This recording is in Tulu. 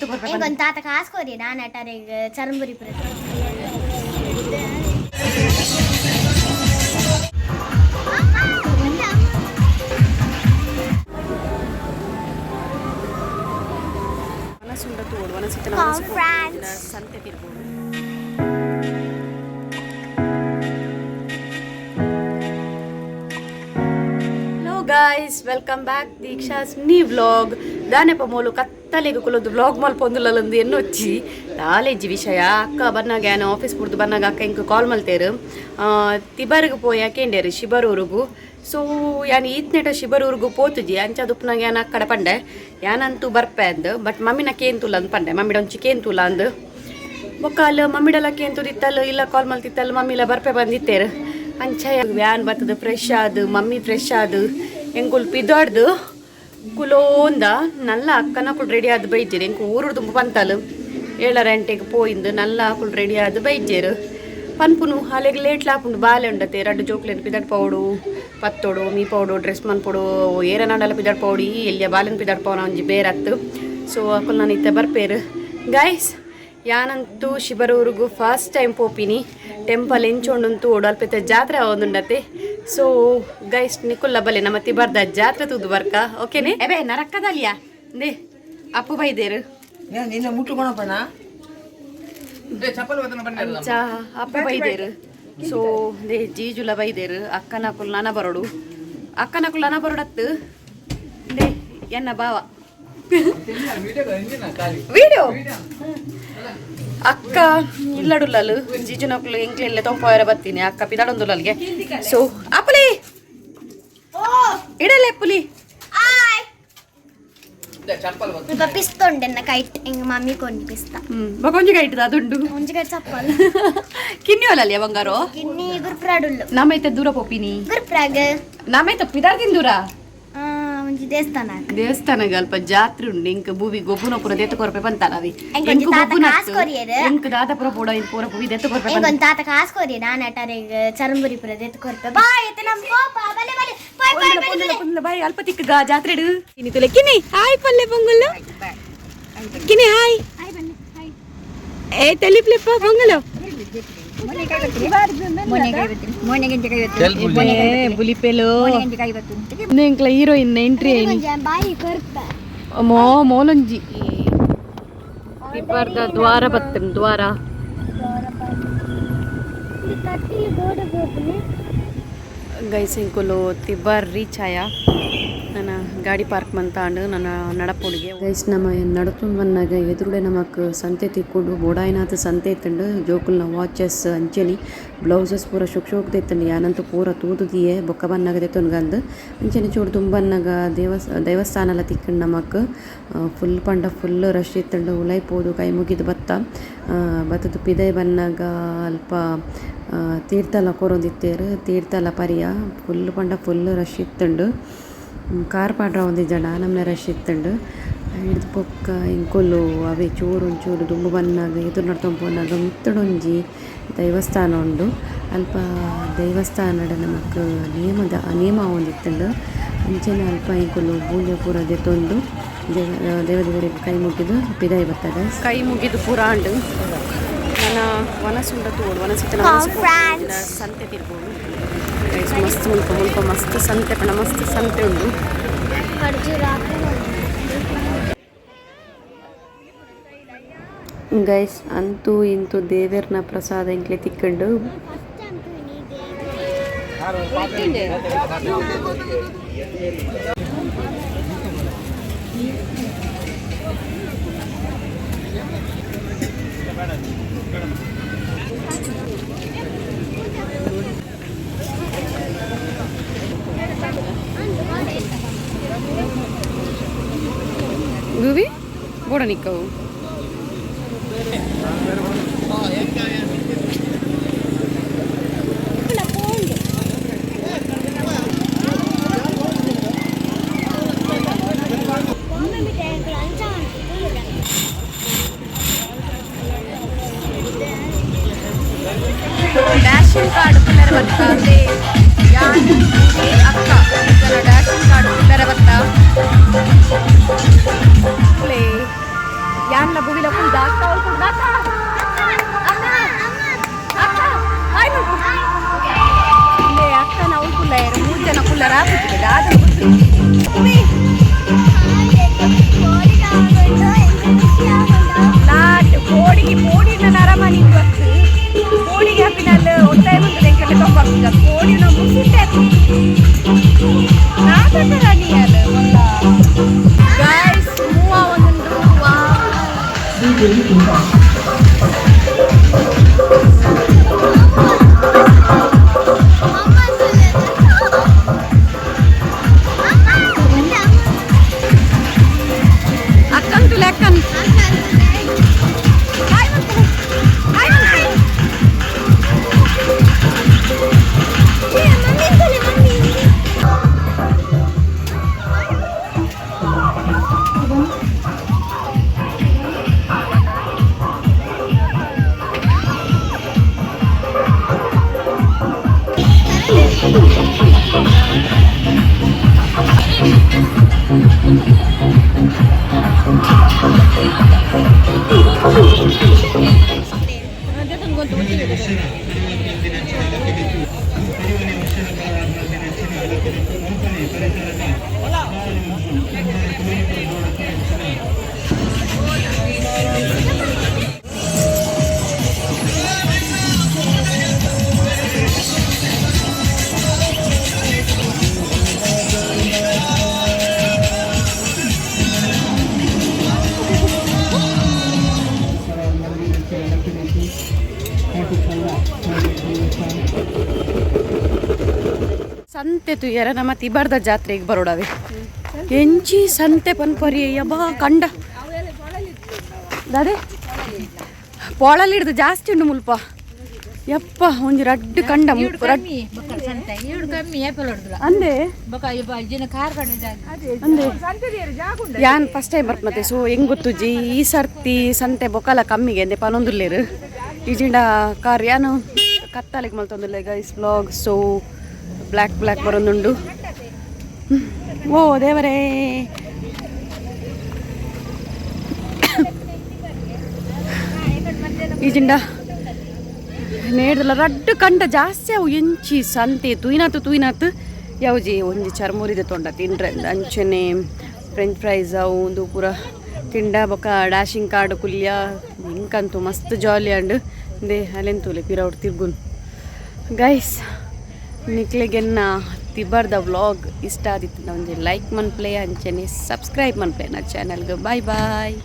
ಎಂಕೊಂದು ತಾತ ಕಾಸು ಕೊರಿ ನಾನು ಅಟಾರೆಗ್ ಚರಂಬುರಿ ಪುರ. ವನಸುಂಡ ತೋಡು ವನಸಿತನ. Friends. ಸಂತೆ ತಿರ್ಬೋದು. Hello guys, welcome back Deeksha's new vlog. ದಾನೆಪ mole ಕತ್ತಲೆಗೆ ಕುಲೊಂದು ವ್ಲಾಗ್ ಮಲ್ಪೊಂದುಲಂದು ಎನ್ನೊಚ್ಚಿ ಕಾಲೇಜ್ ವಿಷಯ. ಅಕ್ಕ ಬನ್ನಾಗ ಯಾನ ಆಫೀಸ್ ಪುಡ್ದು ಬನ್ನಾಗ ಅಕ್ಕ ಇಂಕ್ ಕಾಲ್ ಮಲ್ತೇರು, ತಿಬರ್ಗ್ ಪೋಯ ಕೇಂಡೇರು ಶಿಬರೂರುಗು. ಸೊ ಯಾನ್ ಈತ್ನೆಟ ಶಿಬರೂರುಗು ಪೋತುಜಿ. ಅಂಚ ದುಪ್ಪನಾಗ ಯಾನ್ ಅಕ್ಕಡ ಪಂಡೆ, ಯಾನಂತೂ ಬರ್ಪೆ ಅಂದ್, ಬಟ್ ಮಮ್ಮಿನ ಕೇಂತುಲ್ಲ ಅಂದ್ ಪಂಡೆ, ಮಮ್ಮಿಡ ಒಂಚಿ ಕೇಂತುಲ್ಲ ಅಂದ್. ಬೊಕ್ಕ ಅಲ್ಲ ಮಮ್ಮಿಡಲ ಕೇಂತುದಿತ್ತಲ್ಲ, ಇಲ್ಲ ಕಾಲ್ ಮಲ್ತಿತ್ತಲ್ಲ, ಮಮ್ಮಿಲ ಬರ್ಪೆ ಬಂದಿತ್ತೇರು. ಅಂಚ ವ್ಯಾನ್ ಬತ್ತದ, ಫ್ರೆಶ್ ಆದು, ಮಮ್ಮಿ ಫ್ರೆಶ್ ಆದು, ಎಂಕುಲ್ ಪಿದಾಡ್ದು ಕುಲೋಂದ. ನಲ್ಲ ಅಕ್ಕನ ಕುಲ್ ರೆಡಿ ಆದ್ ಬೈಜೇರು. ಎಂಕು ಊರು ತುಂಬ ಪಂತಲು 7 ಗಂಟೆಗೆ ಪೋಯಿಂದು ನಲ್ಲ ಅಕುಲ್ ರೆಡಿ ಆದ್ ಬೈಜೇರು. ಪನ್ಪುನು ಅಲೆಗ್ ಲೇಟ್ ಲಾಪುಂಡು. ಬಾಲೆ ಉಂಡತೆ, ರಡ್ಡು ಜೋಕ್ಲೆನ್ ಪಿದಡ್ ಪೌಡು, ಪತ್ತೋಡು, ಮೀ ಪೌಡು, ಡ್ರೆಸ್ ಮನ್ಪೊಡು, ಏರನಾಂಡಲ ಪಿದಡ್ ಪೌಡು, ಈ ಎಲ್ಲಿಯ ಬಾಲೆನ್ ಪಿದಡ್ ಪೌನ ಒಂಜಿ ಬೇರತ್ತು. ಸೊ ಅಕುಲ್ ನಾನು ಇತ್ತೆ ಬರ್ಪೇರು. ಗೈಸ್, ಯಾನಂತೂ ಶಿಬರೂರುಗು ಫಸ್ಟ್ ಟೈಮ್ ಪೋಪಿನಿ. ಟೆಂಪಲ್ ಎಂಚೋಂಡುಂತು ಓಡು, ಅಲ್ಪತೆ ಜಾತ್ರೆ ಆವೊಂದುಂಡತೆ. ಸೊ ಗೈಸ್, ನಿಕುಲ್ಲ ಬಲೆ, ನಮ್ಮ ತಿಬರ್ದ ಜಾತ್ರೆ ತೂದು ಬರ್ಕ, ಓಕೆನೆ? ಎಬೆ ನರಕ್ಕದಲ್ಲಿಯಾ ನೇ ಅಪ್ಪು ಬೈದೇರು. ನಿನ್ನ ಮುಟ್ಟುಕೊಳಪ್ಪಣ. ಅಂಚ ಅಪ್ಪು ಬೈದೇರು. ಸೊ they ಜೀಜುಲ ಬೈದೇರು, ಅಕ್ಕನ ಕುಲ್ ನನ ಬರೋಡು, ಅಕ್ಕನ ಕುಲ್ ನನ ಬರೋಡತ್ತು. They ಎನ್ನ ಬಾವ ವಿಡಿಯೋ. ಅಕ್ಕ ಇಲ್ಲಡುಲ್ಲಲು, ಜೀಜುನಕುಲು ಎಂಕ್ಲೆಲ್ಲ ತೊಂಪೋಯರ ಬತ್ತೀನಿ. ಅಕ್ಕ ಪಿದಾಡೊಂದುಲ್ಲಲ್ಗೆ. ಸೊ ಅಪ್ಪಲಿ ಇಡಲೆ ಪುಲಿ. ಇಪ್ಪ ಪಿಸ್ತ ಉಂಡೆನ್ನ ಕೈಟ್ ಎಂಗ್ ಮಮ್ಮಿ కొని ಪಿಸ್ತ. ಹ್ಮ್, ಬೊಕೊಂಜಿ ಕೈಟದ ಅದುಂಡು. ಒಂಜಿ ಕೈ ಚಪ್ಪಲ್. ಕಿನ್ನಿ ಒಲ್ಲಲ್ಲಿಯ ಬಂಗಾರು? ಕಿನ್ನಿ ಗುರ್ಪ್ರಾಡುಲ್ಲು. ನಮೈತೆ ದೂರ ಪೋಪಿನಿ. ಗುರ್ಪ್ರಾಗ್. ನಮೈತ ಪಿದಾಡ್ತಿನ್ ದೂರ. ಒಂಜಿ ದೇವಸ್ಥಾನ. ದೇವಸ್ಥಾನಗ ಅಲ್ಪ ಜಾತ್ರೆ ಉಂಡು. ಇಂಕ್ ಬೂವಿ ಗೊಬ್ಬುನ ಪೂರ ದೆತ್ತ ಕೊರಪೆ ಪಂತಾಲವಿ. ಎಂಕ್ ಒಂಜಿ ತಾತ ಕಾಸ್ ಕೊರಿಯೆರ್. ಎಂಕ್ ದಾದ ಪೂರ ಪೋಡ, ಇಂಕ್ ಪೂರ ಬೂವಿ ದೆತ್ತ ಕೊರಪೆ. ಎಂಕೊಂದು ತಾತ ಕಾಸು ಕೊರಿ, ನಾನು ಅಟಾರೆಗ್ ಚರಂಬುರಿ ಪುರ ದೆತ್ತು ಕೊರ್ಪೆ. ಬಾಯ್ ಎತ್ತೆ ನಮ್ಮ ಕೋಪ. ಬಲೆ ಬಲೆ, ಬಾಯ್ ಬಾಯ್ ಬಲೆ ಬಲೆ. ಬಾಯ್, ಅಲ್ಪ ತಿಕ್ಕಗ ಜಾತ್ರೆ. ಕಿನಿ ತುಲೆ, ಕಿನಿ ಹಾಯ್ ಪಲ್ಲೆ ಪೊಂಗಲ್ಲು, ಕಿನಿ ಹಾಯ್. ಹಾಯ್ ಬನ್ನಿ, ಹಾಯ್. ಏ ತೆಲಿಪ್ಲೆಪ್ಪ ಪೊಂಗಲು. ಬುಲಿಪೆಲು ಎಂಕ್ಲ ಹೀರೋಯಿನ್ ಎಂಟ್ರಿ ಐನಿ. ಒಂಜಿ ಬಾಯಿ ಕೊರ್ಪೆ. ಮೋ ಮೋಲಂಜಿ ತಿಬ್ಬರ್ದ ದ್ವಾರ ಬತ್ತನ್ ದ್ವಾರ. ಕಟ್ಟಿಲು ಬೋರ್ಡ್ ಗೋಪುನಿ. ಗೈಸ್, ಎಂಕುಲು ತಿಬ್ಬರ್ ರೀಚ್ ಆಯ. ನನ್ನ ಗಾಡಿ ಪಾರ್ಕ್ ಮಂತಾಂಡು ನನ್ನ ನಡಪುಡಿಗೆ. ಗೈಸ್, ನಮ್ಮ ನಡತೊಂದು ಬನ್ನಗ ಎದುರುಡೆ ನಮಕ್ ಸಂತೆ ತಿಕ್ಕೊಂಡು. ಬೋಡಾಯಿನಾತ್ ಸಂತೆ ಇತ್ತುಂಡು. ಜೋಕುಲ್ನ ವಾಚಸ್, ಅಂಚೆನಿ ಬ್ಲೌಸಸ್ ಪೂರ ಶೋಕ್ ಶೋಕ್ ಇತ್ತುಂಡು. ಯಾನಂತೂ ಪೂರ ತೂದುದಿಯೆ, ಬೊಕ್ಕ ಬನ್ನಗ ದೆತ್ತೊನ್ಗಂದು. ಅಂಚೆನೆ ಚೂರು ದುಂಬನ್ನಗ ದೇವಸ್ಥಾನಲ ತಿಕ್ಕಂಡು ನಮಕ್. ಫುಲ್ ಪಂಡ ಫುಲ್ ರಶ್ ಇತ್ತುಂಡು. ಉಲೈ ಪೋದು ಕೈ ಮುಗಿದು ಬತ್ತ. ಬತ್ತದ ಪಿದೈ ಬನ್ನಗ ಅಲ್ಪ ತೀರ್ಥಲ ಕೊರೊಂದಿತ್ತೇರು. ತೀರ್ಥಲ ಪರಿಯ. ಫುಲ್ ಪಂಡ ಫುಲ್ ರಶ್ ಇತ್ತುಂಡು. ಕಾರ್ ಪಾಡ್ರ ಒಂದಿಜ್ಜಂಡ ಆ ನಮ್ನೆ ರಶ್ ಇತ್ತುಂಡು. ಐಡ್ದ್ ಬೊಕ್ಕ ಎಂಕುಲು ಅವೇ ಚೂರು ಒಂಚೂರು ದುಂಬು ಬನ್ನಗ, ಎದುರು ನಡ್ತೊಂದು ಪೋನಗ ಮಿತ್ತುಡೊಂಜಿ ದೇವಸ್ಥಾನ ಉಂಡು. ಅಲ್ಪ ದೇವಸ್ಥಾನಡ್ ನಮಕ್ ನೇಮದ ನೇಮ ಆವೊಂದಿತ್ತುಂಡು. ಅಂಚೆನೆ ಅಲ್ಪ ಎಂಕುಲು ಪೂಜೆ ಪೂರ ದೆತೊಂದು ದೇವ ದೇವರಿಗೆ ಕೈ ಮುಗಿದು ಪಿದಾಯಿ ಬತ್ತ ಗೈಸ್. ಕೈ ಮುಗಿದು ಪೂರ ಆಂಡು. ನನ್ನ ವನಸುಂಡ ತೋಡು, ವನಸಿತನ. Friends. ಸಂತೆ ತಿರ್ಬೋದು ಗೈಸ್. ಮಸ್ತ್ ಮುಲ್ಪ ಮುಲ್ಪ ಮಸ್ತ್ ಸಂತೆ ಪಂಡ ಮಸ್ತ್ ಸಂತೆ ಉಂಡು. ಖರ್ಜೂರ. ಗೈಸ್, ಅಂತೂ ಇಂತೂ ದೇವೆರ್ನ ಪ್ರಸಾದ ಎಂಕ್ಲೆ ತಿಕ್ಕಂಡು. ಫಸ್ಟ್ ಟೈಮ್ ತೂನಿ. ಗುವಿ ಬೋಡ ನಿಕ್ಕವು. ಡ್ಯಾಶಿಂಗ್ ಕಾರ್ಡ್ ಪಿಲ್ಲರ್ ಬತ್ತ. ಯಾನ್ ಅಕ್ಕ ಡ್ಯಾಶಿಂಗ್ ಕಾರ್ಡ್ ಪಿಲ್ಲರ್ ಬತ್ತ. ಪ್ಲೇ ಯಾನ್ ಯಾನ್ಲ ಭುವಿಲ ಕುಲ್ದ ಅಕ್ಕ ಅವ್ಳು ಅಕ್ಕ ಅಕ್ಕ ಅಕ್ಕ ಹಾಯ್ ಮಲ್ಪು. ಇಲ್ಲೇ ಅಕ್ಕನ ಅವ್ಳು ಕುಲ್ಲ ಮೂರು ಜನ ಕುಲ್ಲರ ಆಪುಜಿಗೆ ದಾದ ಗೊತ್ತು. ಲಾಟ್ ಕೋಡಿಗೆ ಕೋಡಿನ ನರಮನಿ ಬತ್ತು ಕೋಡಿಗೆ ಹಾಪಿನಲ್ಲಿ ಒತ್ತಾಯ ಬಂದದೆ ಎಂಕಲೆ ತೊಂಬಾಕುಜ ಕೋಡಿನ ಮುಸುಟೆ ನಾಟಕ ರಾಣಿ ಅಲ್ಲ ಗೈಸ್ ಮೂವ ಒಂದುಂಡು ವಾ. ಅಕ್ಕನ್ ತುಲೆ ಅಕ್ಕನ್. ಹಾಯ್ ಮಲ್ಪು. ಹಾಯ್ ಮಲ್ಪು. ಸಂತೆ ತುಯ್ಯರ ನಮ್ಮ ತಿಬಾರ್ದ ಜಾತ್ರೆಗೆ ಬರೋಡವೆ. ಎಂಚಿ ಸಂತೆ ಪನ್ಪರಿ ಯಬ್ಬಾ ಕಂಡ ದಾದೆ ಪೋಳಲ್ಲಿ ಹಿಡ್ದು ಜಾಸ್ತಿ ಉಂಡು ಮುಲ್ಪ. ಯಪ್ಪ, ಒಂಜಿ ರಡ್ಡು ಕಂಡ ರಡ್ ಅಂದೆ ಅಂದೆ. ಯಾನ್ ಫಸ್ಟ್ ಟೈಮ್ ಬರ್ಪ ಮತ್ತೆ. ಸೊ ಹೆಂಗ್ ಗೊತ್ತುಜ್ಜಿ, ಈ ಸರ್ತಿ ಸಂತೆ ಬೊಕ್ಕಲ ಕಮ್ಮಿಗೆ ಅಂದೆ ಪನೊಂದುಲ್ಲೇರು. ಈಜಿಂಡ ಕಾರ್ ಯಾನು ಕತ್ತಲಿಗೆ ಮಲ್ತೊಂದುಲ್ಲೆ ಗೈಸ್ ವ್ಲಾಗ್. ಸೊ ಬ್ಲ್ಯಾಕ್ ಬ್ಲ್ಯಾಕ್ ಬರೊಂದುಂಡು. ಓ ದೇವರೇ. ಈಜಿಂಡ ನೇಡ್ದಲ್ಲ ರಡ್ಡು ಕಂಡ ಜಾಸ್ತಿ ಅವು. ಎಂಚಿ ಸಂತೆ ತೂಯಿನಾತು ತೂಯಿನಾತು ಯಾವ್ಜಿ ಒಂಜಿ ಚರ್ಮುರಿದ ತೊಂಡ ತಿಂಡ್ರೆ ಅಂಚನೆ ಫ್ರೆಂಚ್ ಫ್ರೈಸ್ ಅವು ಒಂದು ಪೂರ ತಿಂಡ. ಬೊಕ ಡ್ಯಾಶಿಂಗ್ ಕಾರ್ಡ್ ಕುಲ್ಯ. ಇಂಕಂತು ಮಸ್ತ್ ಜಾಲಿ ಅಂಡ್ they ಅಲೆಂತೂಲೆ ಪಿರೌಟ್ ತಿರ್ಗುನ್. ಗೈಸ್, ನಿಕ್ಲೆಗೆನ್ನ ತಿಬರ್ದ ವ್ಲಾಗ್ ಇಷ್ಟ ಆದಿತ್ತು ಒಂಜಿ ಲೈಕ್ ಮನ್ಪ್ಲೆ, ಅಂಚನೆ ಸಬ್ಸ್ಕ್ರೈಬ್ ಮನ್ಪ್ಲೆ ನನ್ನ ಚಾನಲ್ಗೆ. Bye boy.